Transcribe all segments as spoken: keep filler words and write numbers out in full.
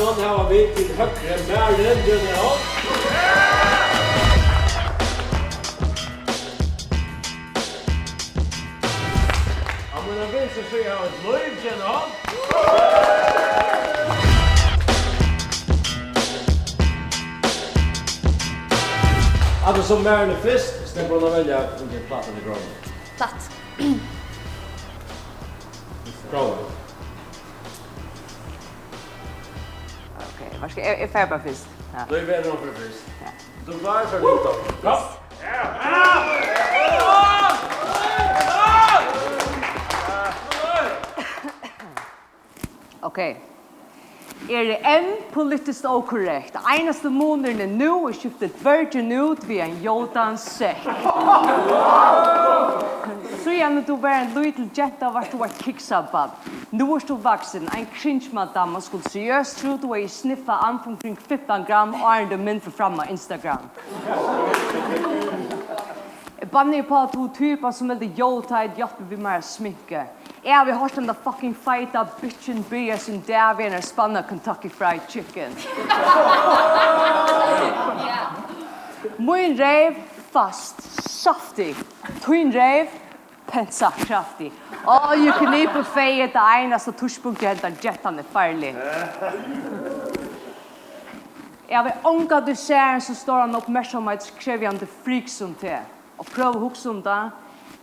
Hann hava vit til høgru, Marin Grøndahl. Á mína vinstru síðu hava vit Lív Grøndahl. At so Marin er fyrst, sleppur hon at velja um tað er platt ella grónur. Platt. Grónur. Ok, hvat skal eg, eg fari bara fyrst. Ja. Lív er nú fyri fyrst. Ja. Tú klárar fyri Lív, tá? Ja. Ok. Eg eri enn politiskt ókorrekt. Einasti munurin er nú, eg skifti dvørgin út við ein jódan sekk. Síðani tú var ein lítil genta, vart tú eitt kiksabarn. Nú ert tú vaksin, ein cringe-madamma, skuldi seriøst trúð, tú hevði sniffað amf umkring fimtan gram, áðrenn tú myndar fram á Instagram. Eg banni upp á, at tú typa, sum velur jódheit, hjálpir við mær at sminka. Eg havi hoyrt henda fucking feita bitchin byrja sín dag við einari spann av Kentucky Fried Chicken. Mín reyv, fast, saftig. Tín reyv, pensa, kraftig. All you can eat buffet er tað einasta tíðspunktið, hendan gentan er farlig. Eg havi ongantíð sæð ein so stóran uppmerksamheitskrevjandi frik sum teg. Og prøv at hugsa um tað,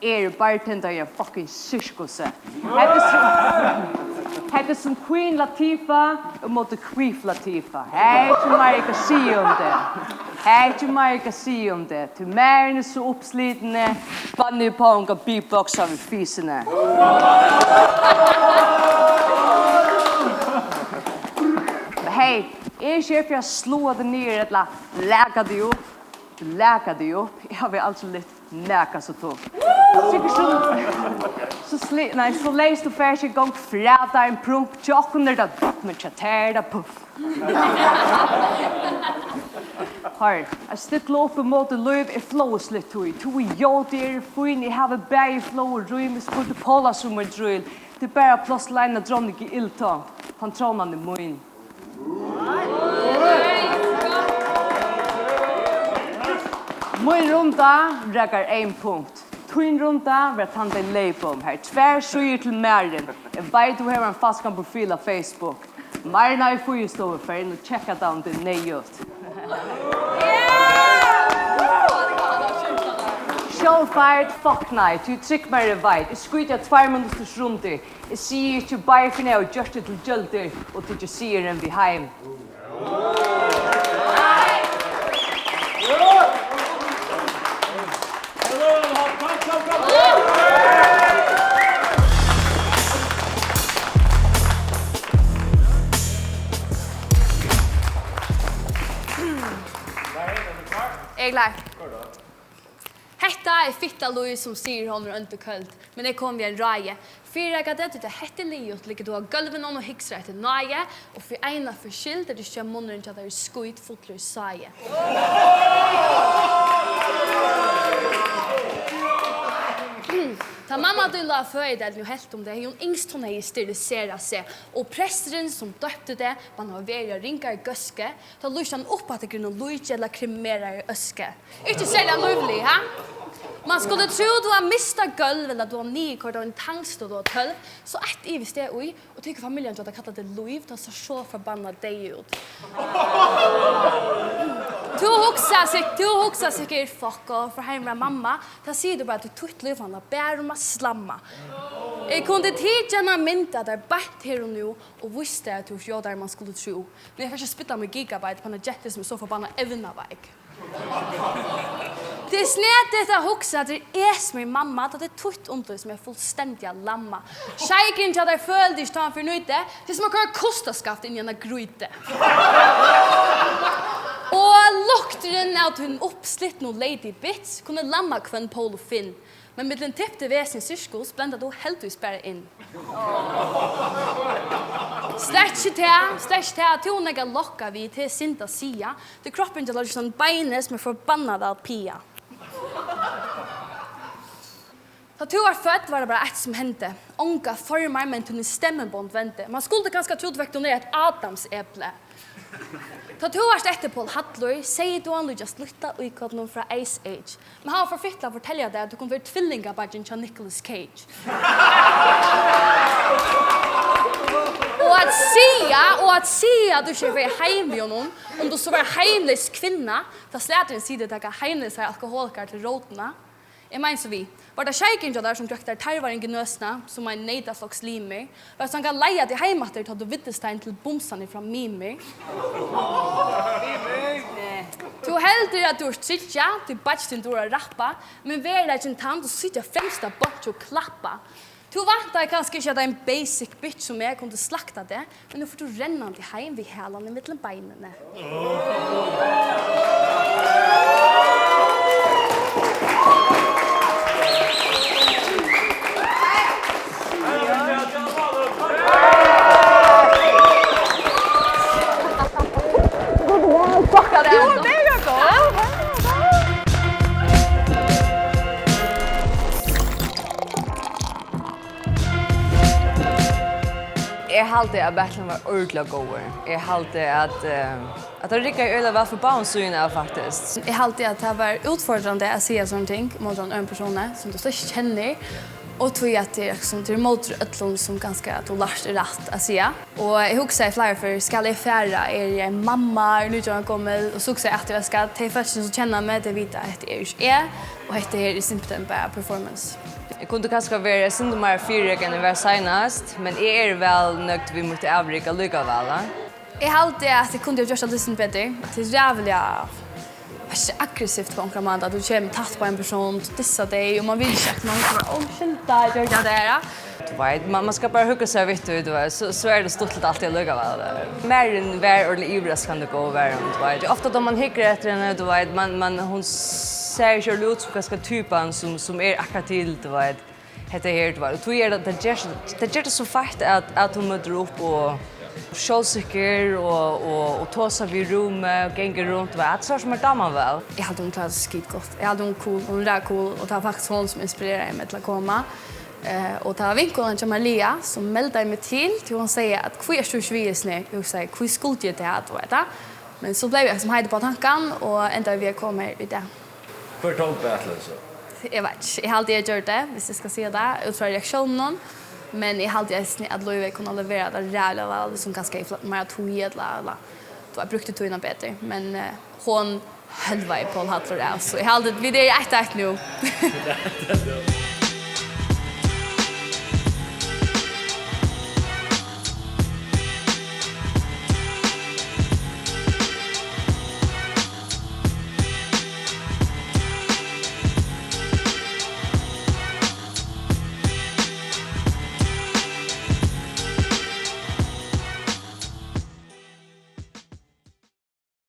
eg eri bartendari í ein fucking sirkusi. Hetta er sum, hetta er sum Queen Latifah ímóti Queef Latifah. Hey, ikki meir eg kann siga um tað. Hey, ikki meir eg kann siga um tað. Tí Marin er so uppslitin, banni upp á, hon kann beatboxa við fisini. Men hey, eg eri ikki her fyri at sláa teg niður ella laka teg upp. Laka teg upp. Eg havi aldri litt nakað so tungt. Sikkurt sum, so sli-, nei, so leyst tú fert í gongd, fræta ein prunk. Hjá okkum er tað dupp, men hjá tær er tað puff. Hoyr, at stilla upp ímóti Lív er flóðsligt, tí tú er jód, eg eri fín, eg havi bæði flóð og rím, eg spurdi Paula sum ein drýl. Tað er bara pláss til eina dronning í iLLtonkt, tann trónan er mín. Mín runda rakar ein punkt. Tín runda var tann, tey leyp um. Har tvær síður til Marin. Eg veit, tú hevur ein falskan profil á Facebook. Marina í fíustovu, far inn og tjekka tað, um tað er neyðugt. Sjálvfeitt, fuck nei, tú trygg mær, eg veit. Eg skíti á tveir minutters rundir. Eg sigi ikki beir, fyrr enn eg havi gjørt teg til gjøldur og tikið sigurin við heim. Eg er klár. Hetta er fitta Lív, sum sigur, hon er ónd og køld, men eg kom við einum ráði. Fyrireika teg, tí tá hetta er liðugt, liggur tú á gólvinum og hugsar eftir náði, og fyri eina ferð skyld er tað ikki, at munnurin hjá tær er skítfullur sáði. Tá mamma tín lá á føðideildini og helt um teg, hevði hon ynskt, hon hevði steriliserað seg, og presturin, sum døpti teg, man hava verið av ringari góðsku, tá lýsti hann upp aftur grønum líki ella kremerari øsku. Ikki serliga lívlig, ha? Man skuldi trúð, tú hava mistað gólv, ella tú hava niðurkoyrt av eini tankstøð, tú var tólv, so eitt ivist eg í, og tykur familjan hjá tær kalla teg Lív, tá sær so forbannað deyð út. Tú hugsar sik-, tú hugsar sikkurt, fuck off, for heima er mamma, tá sigur tú bara, at títt lív handlar bara um at slamma. Eg kundi tikið eina mynd av tær beint her og nú, og víst tær, at tú ert jódari, enn man skuldi trúð. Men eg fari ikki at spilla mítt gigabyte upp á eina gentu, sum er so forbannað evnaveik. Tað er snedigt at hugsa, at tað er eg, sum er mamma, tá tað er títt undur, sum er fullstendiga lamma. Sjeikurin hjá tær følir teg ikki, tá hann fer nýti, tað er sum at koyra kostaskaft inn í eina grýtu. Og lukturin av tínum uppslitnu lady bits kunnu lamma hvønn Pól og Finn. Men millum tipti vesen í sirkus blendar tú heldigvís bara inn. Slett ikki tað, slett ikki tað, at tú hevur nógv at lokka við, tað er synd at siga. Tí kroppurin hjá tær er sum eitt bein, sum er forbannað væl pigað. Tá tú vart fødd, var tað bara eitt, sum hendi. Ongar formar, men tíni stemmubond vendu. Man skuldi kanska trúð, tú fekk donerað eitt adamsepli. Tá tú vart eftir Pól Hallur, segði tú hann líkjast lítla íkornum frá Ice Age. Men hann var for fittur at fortelja tær, at tú kundi verið tvillingabeiggin hjá Nicolas Cage. Og at siga, og at siga, at tú ikki fari heim við honum, um tú so var heimleys kvinna, tá slaturin sigur, taka heimleysar alkoholikarar til rótina. Eg meini so við, var tað sjeikurin hjá tær, sum drakk tær tarvaring í nøsina, sum ein neytaflokslimur? Var tað, sum hann gav leiða teg heim aftur, tá tú viddist teim til bumsan frá Mimir? Eh, tú heldur, at tú ert tryggjað, tí beiggi tín dugir at rappa, men veruleikin tann, tú situr á fremsta bonki og klappa. Tú væntaði kanska ikki, at ein basic bitch sum eg kundi slakta teg, men nú fór tú rennandi heim við halan ímillum beinini. Fuck, tað er mega gott. Eg haldi, at battlen var ordiliga góður. Eg haldi, at, eh, at tað riggaði øgiliga væl frá báðum síðum av, faktiskt. Eg haldi, at tað var útfordrandi at siga sovorðin ting móti einum øðrum persóni, sum tú slett ikki kennir, og tí at tað er, sum, tað er móti øllum, sum kanska, at tú lært er rætt at siga. Og eg hugsaði fleiri ferð, skal eg fara? Eg eri ein mamma, eg eri nítjan ára gomul, og so hugsaði eg aftur, at skal tey fólkini, sum kenna meg, tey vita, at hetta er ikki eg, og hetta her er simpelthen bara performance. Eg kundi kanska verið eitt sindur meira fyrireikað enn eg var seinast, men eg eri væl nøgd við mítt avrik allíkavæl, ja. Eg haldi, at eg kundi havt gjørt tað eitt sindur betur. Tað er ræðuliga, veit ikki, aggressivt á onkran máta, at tú kemur tætt á ein persón, tú dissar tey, og man vil ikki, at man skal vera, "Umskylda, eg gjørdi hatta her." Tú veit, man, man skal bara hugga seg við tí, tú veit, so, so er tað stuttligt altíð allíkavæl. Marin var ordiliga yvirraskandi góð, var hon, tú veit. Ofta tá man hyggur eftir henni, tú veit, man, man, hon sær ikki ordiliga út sum kanska typan, sum, sum er akkurát til, tú veit, hetta her, tú veit. Og tí er tað, tað ger, tað ger tað so feitt, at, at hon møtir upp og sjálvsikker og, og, og tosar við rúmið og gongur runt, tú veit. Tað er sum mær dámar væl. Eg haldi, hon klárar seg skitgott. Eg haldi, hon er cool, hon er cool, og tað var faktiskt hon, sum inspireraði meg til at koma. Eh, og tað var vinkonan hjá mær, Lea, sum meldaði meg til, tí hon segði, at, "Hví ert tú ikki við í hesum her?" Eg hugsaði, "Hví skuldi eg tað?" Tú veit tað. Men so bleiv eg sum heitur á tankan, og endaði við at koma her í dag. Hvør tók battlen so? Eg veit ikki. Eg haldi, eg gjørdi tað, viss eg skal siga tað, út frá reaktiónunum. Men eg haldi eisini, at Lív hevði kunnað leverað tað ræðuliga væl, sum kanska í fl-, meira tíð, ella, ella, tú veit, brúkti tíðina betur. Men, eh, hon hølvaði Pól Hallur av, so eg haldi, vit eru eitt eitt nú.